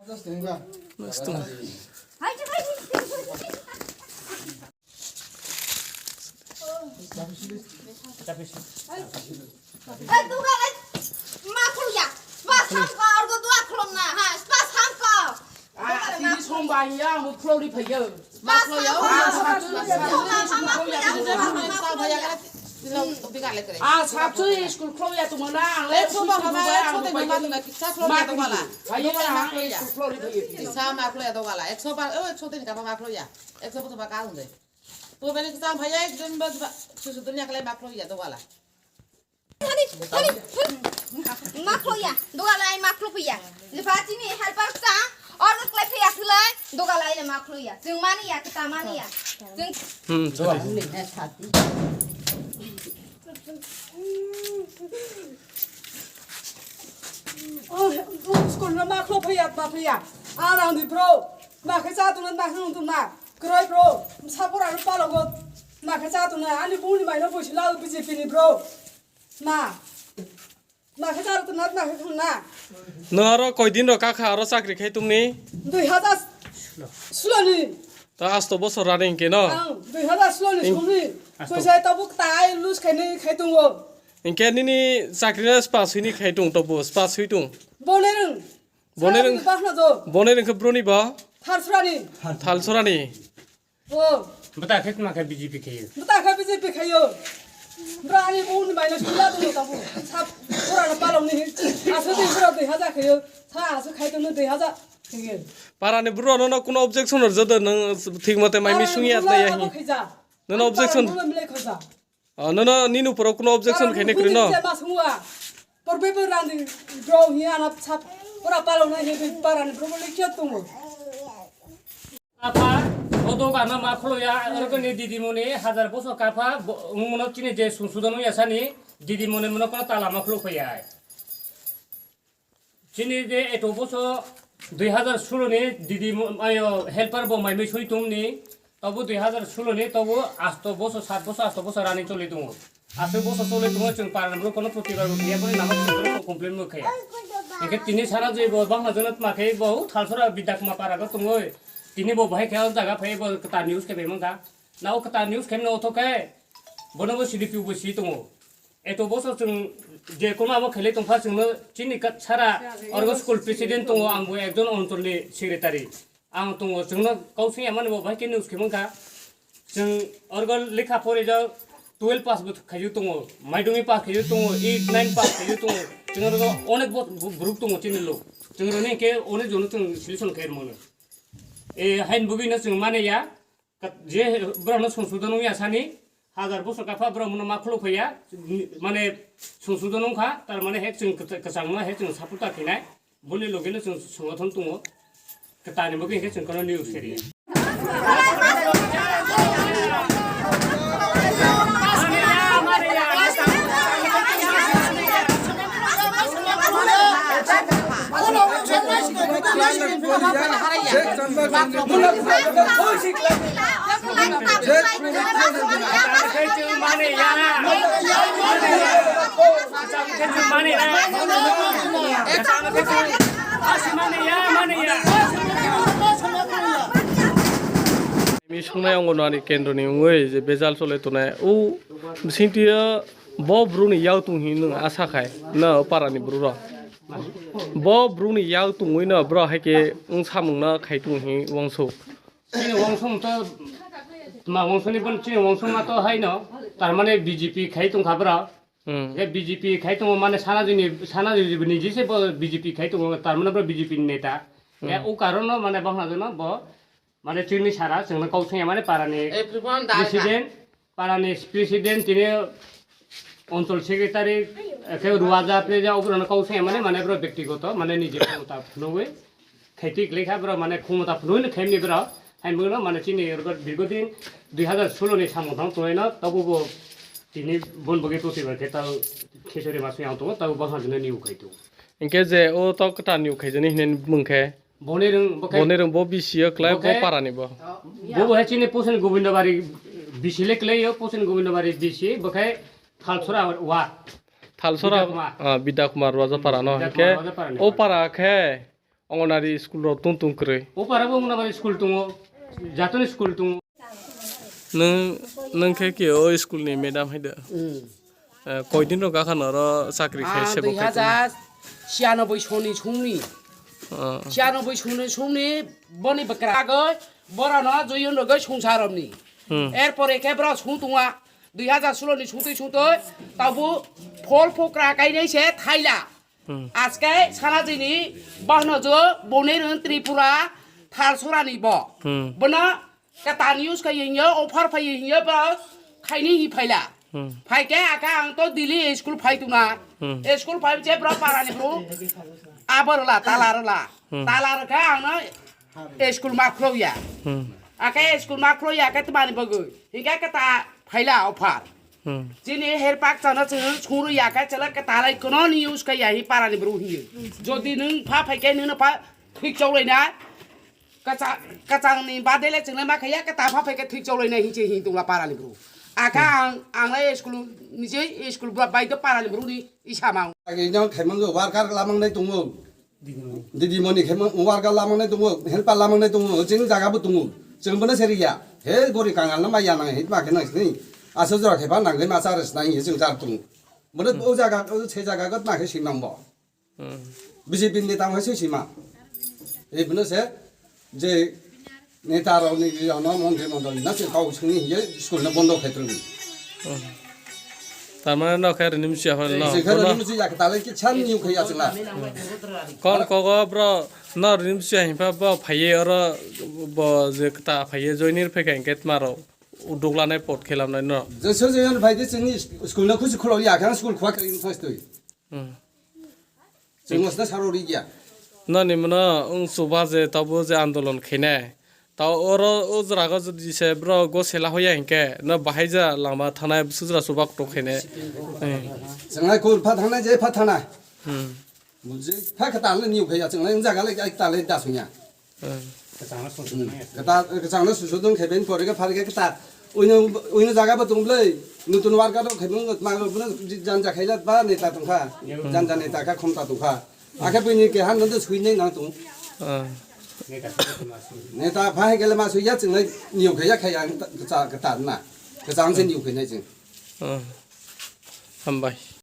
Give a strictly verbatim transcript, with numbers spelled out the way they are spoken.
Ei, duga, ei, ma khulya. Spas hamka, orgo dua khulom na, ha, spas hamka. Ah, tini somba ya, mo khulori phaiyo. Ma khulya, o, ma khulya, ma khulya. Ah, sabtu school khulya tu mana? Ek soba baba, ek soba baba, ek soba baba. Phaiyo, ma khulya, school khulori phaiyo. Sa ma khulya dogala, ek soba, o, ek soba ni kapa ma khulya. Ek soba soba ka hunde. To bani sa phaiya, ek din ba, ba, susu dunya kale ma khulya dogala. Hani, hani, hani. Maklo ya, doga lai maklo pia. Lepa chini helper sa, order klai pia khulai, doga lai le maklo ya. Jeng mani ya, kita mani ya. Jeng Hmm, sorry. Oh, school no maklo pia, ma pia. Arang di bro, ma khe cha tu na, ma khe tu na. Kroi bro, sapura no palo go, ma khe cha tu na. Ani buni mai no busi la B J P ni bro. Na. Na khe charo to na, na khe thang na. No aro koi din ro kakha aro chakri khai tongni? Dui hajar sulo ni. Ta asto bosor running ke no? Ang dui hajar sulo ni In- sumni. Asto. Poisa tabuk tai lose khai ni khai tongo. Inke nini chakri na spa sui ni khai tong tobo, spa sui tong. Bone rung. Bone rung. Sa bahna do. Bone rung ke broni ba? Thalsura ni. Thalsura ni. Oh. Bata khe tma khe B J P khayo. Bata khe B J P khayo. Bra ani bung ni maina sula tu tabu. Sap pura na palong ni. Asu di pura dui hajar khayo. Sa asu khai tu dui hajar. Khayo. Para ni bro no, no kuno objection or jada nang thik mate mai mi sungi at na yahi. No, no objection. Para ni bro mile khaja. Ah, no, no, nini upor kuno objection khaini kwrwi no? Para ni bro mile khaja. Porbe bo randi bro hi ana sap pura palong na hi para ni bro mile khaja tungo. Kapha, o dogan no ma khwlwi ya, orokni didimoni hajar bosor kapha, bo-, wngmano chini je sungsudon wngya sani, didimoni mono kono tala ma khwlwi phaiya. Chini je eto bosor dui hajar solo ni didimo-, ayo, helper bo mai mui soi tongni, tobo dui hajar solo ni, tobo asto bosor, sat bosor, asto bosor running choli tongo. Aswk bosor choli tongo, chwng para ni borok kono protibar bo kaiya, boni nama chwng complain bo kaiya. Hingke tini sana je bo bangma jono tma khe bo thalsora bidakma para go tongoi. Tini bo bahai khe o jaga phai bo kwtal news khe bai mangkha. Na o kwtal news khe no othok khe bono bo C D P O bo si tongo. Eto bosor chwng je kono abo khelai tongkha chwngno chini ka-, sara orgo school president tongo, ang bo ekjon onchol ni secretary. Ang tongo, chwngno kau singya mani bo bahai khe news khe mangkha. Chwng orgo lekha porijak twelve pass bo khaiwi tongo, maidungwi pass khaiwi tongo, eight, nine pass khaiwi tongo. Chwng orgo onek bo-, bo-, borok tongo chini lok. Chwng roni khe onek jono chwng solution khe rwmano. E, hain bugwino chwng mane ya, kat-, je borokno songsudo nung ya sani, hajar bosor kapha borok mono ma khuluk phaiya, mane songsudo nung kha, tar mane he chwng kwchangno he chwng supporter khinai. Boni logino chwng songothon tongo. Kwtani bagwi hinkhe chwng kono news khe rwya. Mi songnai Anganwadi kendroni wngwi je bejal chole tonai, o bisingtwi bo bruni yak tong hinwi nwng asa khai, no parani borok rok. Bo bruni yak tongwi no borok hai khe wng samung no khai tong hinwi uansuk. Chini wangsong to, ma wangsong ni bon chini wangsong ma to hai no, tar mane B J P khai tong kha bra. Hmm. Ye B J P khai tongo mane sana juni, sana juni ni jise bo B J P khai tongo, tar mane bo B J P ni neta. Ye Hmm. O karon no mane bangla jano bo, mane chini sara chwngno kau sanya mane parani Everyone die president, parani president tini onchol secretary, eh, khe ruaja preja obrano kau sanya mane, mane bro bektigoto, mane niji khomota phunugwi. Khaitwi kwlai kha borok, mane khumota phunugwino khaimni borok. Haimano mane chini oro dirgodin dui hajar solo ni samung tang tonglaino, tobo bo tini bon bogwi totwi bai khe tao khesori maswi ang tongo, tao bangha jwnani ukhai tongo. Hinkhe je o tok kwtal ni ukhaijani hinwi bumung khe? Boni rwng bo khe, boni rwng bo bisi o kwlai bo bo khe parani bo. Bo bo hai chini pusin Gobindo Bari bisi le kwlai o, pusin Gobindo Bari bisi bo khe Thalsora wa. Thalsora, Bidya Kumar. Ah, Bidya Kumar Rajapara no. Bidya Kumar Hinkhe Rajapara ni o para khe Anganwadi school rok tung tung kwrwi. O para bo Anganwadi school tongo, jatoni school tongo. Nwng, nwng khe ki o school ni madam hai da? Hmm. Eh, koidin rok gakha noro chakri khai Ah, sebo khai tongma? Dui hajar chiyanoboi soni songni. Ah. Chiyanoboi soni songni boni bwkra agoi borano joyon rogoi songsa romni. Hmm. Erpore khe bro song tongwa dui hajar solo ni songtoi songtoi tabu phol phokra kainai se thaila. Hmm. Aske sana jini bahno jo boni rwng Tripura Thalsorani bo. Hmm. Bono Kata news kaiye hiyo, offer phaiye hiyo, bro, khaini hi phaila. Hmm. Phaikhe aka ang to Delhi school phai tuna. Hmm. School phai che bro parani bro. Abar la, tala la. Hmm. Tala kha ang no school ma khlo ya. Hmm. Aka school ma khlo ya ka tmani bagu. Hinga kata phaila offer. Hmm. Chini her pak chana chini churu ya ka chala kata lai kono news kaiya hi parani bro hiyo. Jodi nung pha phaikhe nung pha thik chawlai na. Kacha-, kachangni badele chwngno ma khaiya, kata pha phaikhe thik chawlainai hinse hin tongla parani bro. Aka ang, ang lai school, nije school bro bai to parani bro ni isa mang. Agi no khaimang worker lamang nai tongo. Didi moni khaimang worker lamang nai tongo, helper lamang nai tongo, chini jaga bo tongo. Chwng bono seri ya. He gori kangal no ma ya nang hit ma khe nang sini. Aso jora khaiba nang le ma char snai ye chwng char tongo. Bono o jaga, o se jaga got ma khe simang bo. Hmm. B J P ni tamo se sima. Ebono se je neta rok ni ano montri mondol na se kau sini ye school na bondo khetrwi. Hmm. Tamane no khe rini msia hol no. Se khe rini msia yak tale ki chan niu khe ya chwla. Kon kogo bro no rini msia hinpa bo phaiye oro bo je ta phaiye joinir phekhe hingke tmaro uduk lanai pot khelamnai no. Je so je yon phai de chini school na khusi kholo ya khan school khwa khe in first twi. Hmm. Chwng mosna saro ri ya. Nani mano wng chuba je tabo je andolon khainai. Ta oro o jora go jodi se bro go sela hoya hinkhe no bahai ja lama thanai sujra chuba kutuk khainai. Hmm. Chwnglai kul pha thangnai je pha thangnai. Hmm. Mujhe pha kha tal ni ukhai ya chwnglai jaga le ai tal da sunya. Hmm. Kata, kachangno susudung khe ben pore khe phar khe kata. Uino, uino jaga bo tong blai. Nutun worker rok khe mung ma bono janja khaila ba neta tongkha. Janja neta kha khomta tongkha. Akhe bini ke han do suinai nang tong. Hmm. Neta pha he gele ma suiya chwnglai niu khe ya khe ya kata, kata na. Kachang se niu khe nai chwng. Hmm. Hambai.